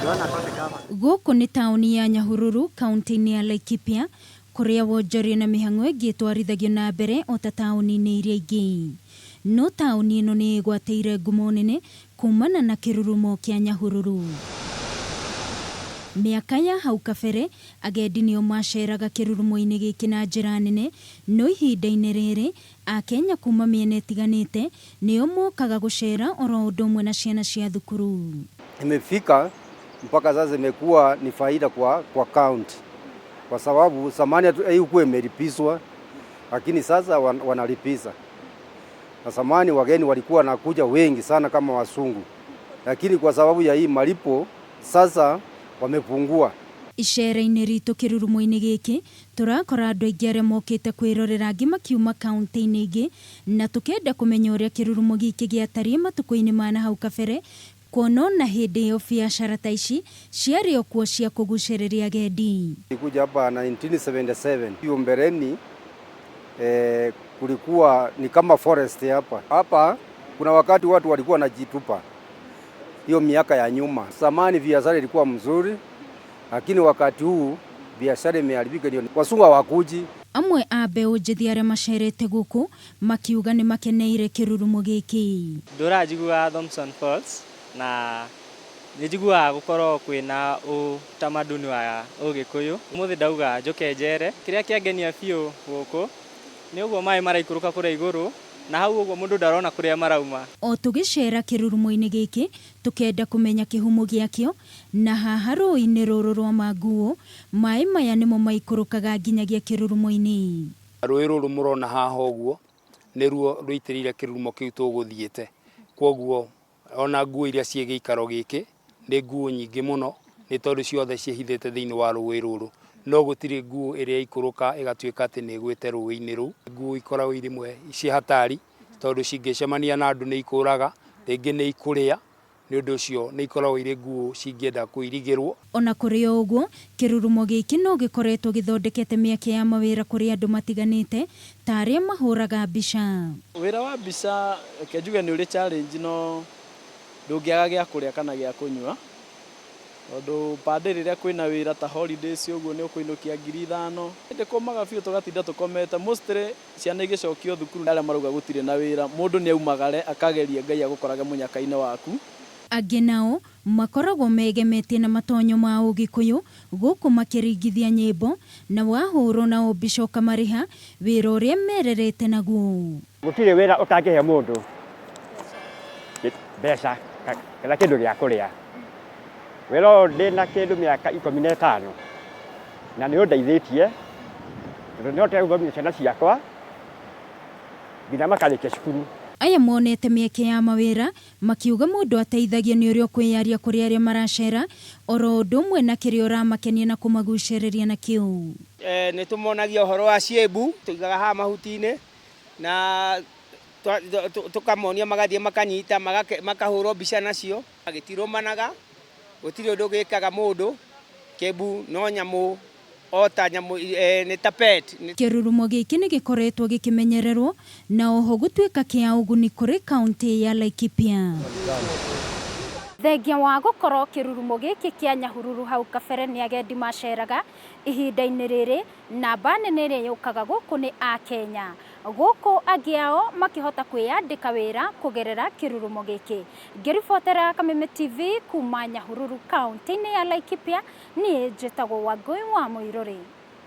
Gũkũ nĩ taũni ya Nyahururu kaunti-inĩ ya Laikipia kũrĩa wonjoria na mĩhang'o ĩngĩ ĩtwarithagio na mbere o ta taũni-inĩ iria ingĩ. No taũni ĩno nĩ ĩgwatĩire ngumo nene kumana na kĩrurumo kĩa Nyahururu. Mĩaka ya hau kabere agendi nĩo maceraga kĩrurumo-inĩ gĩkĩ na njĩra nene, no ihinda-inĩ rĩrĩ Akenya kuma mĩena ĩtiganĩte nĩo mokaga gũcera oro ũndũ ũmwe na ciana cia thukuru. Imefika mpaka sasa imekuwa ni faida kwa county kwa sababu zamani haikuwa imelipizwa, lakini sasa wanalipiza. Na zamani wageni walikuwa wanakuja wengi sana kama wazungu, lakini kwa sababu ya hii malipo sasa wamepungua. Icera-inĩ ritũ kĩrurumo-inĩ gĩkĩ tũrakora andũ aingĩ arĩa mokĩte kwĩrorera angĩ makiuma kaunti-inĩ ingĩ na tũkenda kũmenya ũrĩa kĩrurumo gĩkĩ gĩatariĩ matukũ-inĩ ma na hau kabere kuona ona hĩndĩ ĩyo biacara ta ici ciarĩ o kuo cia kũgucĩrĩria agendi. Nilikuja hapa 1977. Hiyo mbeleni kulikuwa ni kama forest hapa. Hapa kuna wakati watu walikuwa wanajitupa hiyo miaka ya nyuma. Zamani biashara ilikuwa mzuri, lakini wakati huu biashara imeharibika, ndio wazungu hawakuji. Amwe a mbeũ njĩthĩ arĩa macerete gũkũ makiuga nĩ makeneire kĩrurumo gĩkĩ. Ndũraga njiguaga Thompson Falls na nĩ njiguaga gũkorwo kwĩna ũtamaduni wa Ũgĩkũyũ. Ũmũthĩ ndauga njũke njere. Kĩrĩa kĩangenia biũ gũkũ nĩ ũguo maĩ maraikũrũka kũrĩa igũrũ na hau ũguo mũndũ ndarona kũrĩa marauma. O tũgĩcera kĩrurumo-inĩ gĩkĩ tũkenda kũmenya kĩhumo gĩakĩo na haha rũĩ-inĩ rũrũ rwa Manguũ maĩ maya nĩmo maikũrũkaga nginyagia kĩrurumo-inĩ. Rũĩ rũrũ mũrona haha ũguo nĩruo rũitĩrĩire kĩrurumo kĩu tũgũthiĩte, kwoguo ona nguo iria ciĩ gĩikaro gĩkĩ nĩ nguo nyingĩ mũno nĩ tondũ ciothe ciĩhithĩte thĩinĩ wa rũĩ rũrũ, no gũtirĩ nguo ĩrĩa ĩikũrũka ĩgatuĩka atĩ nĩ ĩgwĩte rũĩ-inĩ rũu. Nguo ikoragwo irĩ imwe ciĩ hatari tondũ cingĩcemania na andũ nĩ ikũraga, rĩngĩ nĩ ikũrĩa, nĩ ũndũ ũcio nĩ ikoragwo irĩ nguo cingĩenda kũirigĩrwo. Ona kũrĩ o ũguo kĩrurumo gĩkĩ no gĩkoretwo gĩthondekete mĩeke ya mawĩra kũrĩ andũ matiganĩte ta arĩa mahũraga mbica. Wĩra wa mbica reke njuge nĩ ũrĩ challenge no ndũngĩaga gĩa kũrĩa kana gĩa kũnyua tondũ per day rĩrĩa kwĩna wĩra ta holidays ũguo nĩ ũkũinũkia 5,000. Ĩndĩ kũmaga biũ tũgatinda tũkomete, mostly ciana igĩcokio thukuru arĩa marauga gũtirĩ na wĩra, mũndũ nĩ aumagare akagerie Ngai agũkorage mũnyaka-inĩ waku. Angĩ nao makoragwo megemetie na matonyo ma Ũgĩkũyũ gũkũ makĩringithia nyĩmbo na wahũrwo nao mbica ũkamarĩha wĩra ũrĩa mererete naguo. Gũtirĩ wĩra ũtangĩhe mũndũ mbeca kana kĩndũ gĩa kũrĩa. Wĩra ũyũ ndĩna kĩndũ mĩaka 15 na nĩ ũndeithĩtie tondũ nĩ hotete gũthomithia ciana ciakwa nginya makarĩkia cukuru. Aya monete mĩeke ya mawĩra makiuga mũndũ ateithagio nĩ ũrĩa ũkwĩyaria kũrĩ arĩa maracera oro ũndũ ũmwe na kĩrĩa ũramakenia na kũmagucĩrĩria nakĩo. Nĩ tũmonagia ũhoro wa ciĩmbu tũigaga haha mahuti-inĩ na tũkamonia magathiĩ makanyita makahũrwo mbica nacio. Gĩtirũmanaga, gũtirĩ ũndũ gĩkaga mũndũ, kĩmbu no nyamũ o ta nyamũ, nĩ ta pet. Kĩrurumo gĩkĩ nĩ gĩkoretwo gĩkĩmenyererwo na oho gũtuĩka kĩa ũguni kũrĩ kaunti ya Laikipia. Thengia wa gũkorwo kĩrurumo gĩkĩ kĩa Nyahururu hau kabere nĩ agendi maceraga ihinda-inĩ rĩrĩ namba nene ĩrĩa yũkaga gũkũ nĩ Akenya. Gũkũ angĩ ao makĩhota kwĩyandĩka wĩra kũgerera kĩrurumo gĩkĩ. Ngĩribotera Kameme TV kuma Nyahururu kaunti-inĩ ya Laikipia, niĩ njĩtagwo Wangũi wa Mũirũrĩ.